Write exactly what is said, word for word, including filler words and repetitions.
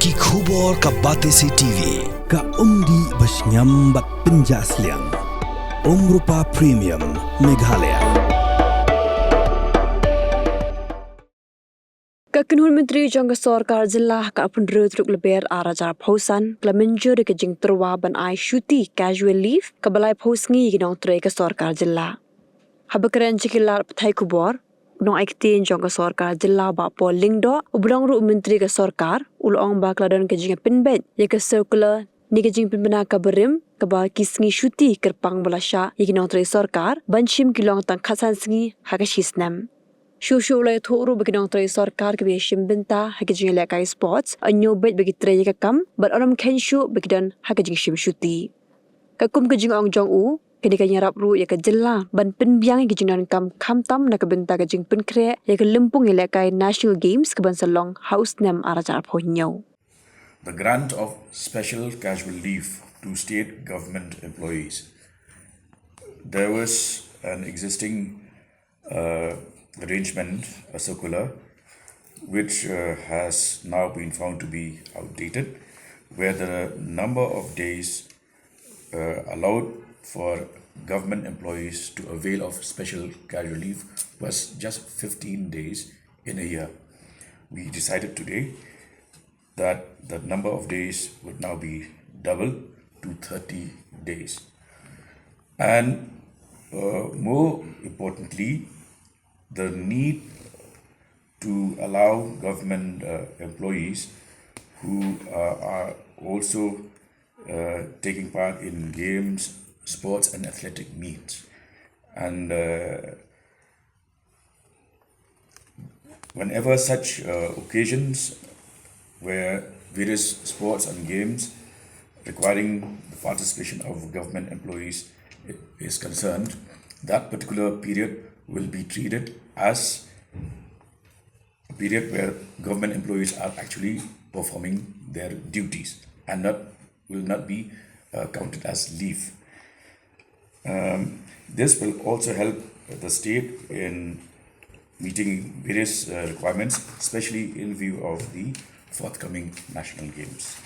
Ki khubor ka Batesi T V, ka umdih ba shngiam bad pynjah sliang. Umrupa Premium, Meghalaya. Ka kynhun myntri jong ka sorkar jylla ha ka arphew hynriew tarik Lber arhajar arphew san ka la mynjur ïa ka jingtyrwa ban ai shuti, casual leave, kaba laiphew sngi ïa ki nongtrei ka sorkar jylla. Haba kren sha ki lad pathai khubor, u nongai ktien jong ka sorkar jylla Bah Paul Lyngdoh, uba long ruh u myntri ka sorkar, u la ong ba ka la don ka jingpynbeit ïa ka circular ne ka jingpynbna kaba rim kaba ki sngi shuti kyrpang ba la shah ïa ki nongtrei sorkar ban shim ki long tang khatsan sngi ha ka shisnem. Shuh shuh u la ïathuh ruh ba ki nongtrei sorkar kiba ïashim bynta ha ki jingïalehkai sports yn ñiew beit ba ki trei ïa ka kam bad ym kheiñ shuh ba ki don ha ka jingshim shuti. Katkum ka jingong jong u, kane kan ïarap ruh ïa ka jylla ban pynbiang ïa ka jingdonkam khamtam na ka bynta ka jingpynkhreh ïa ka lympung ïalehkai National Games kaban sa long ha u snem arhajar arphew hynñiew. The grant of special casual leave to state government employees. There was an existing uh, arrangement, a circular, which uh, has now been found to be outdated, where the number of days uh, allowed for government employees to avail of special casual leave was just fifteen days in a year. We decided today that the number of days would now be doubled to thirty days. And uh, more importantly, the need to allow government uh, employees who uh, are also uh, taking part in games, sports, and athletic meets. And uh, whenever such uh, occasions where various sports and games requiring the participation of government employees i- is concerned, that particular period will be treated as a period where government employees are actually performing their duties and not will not be uh, counted as leave. Um, this will also help the state in meeting various uh, requirements, especially in view of the forthcoming national games.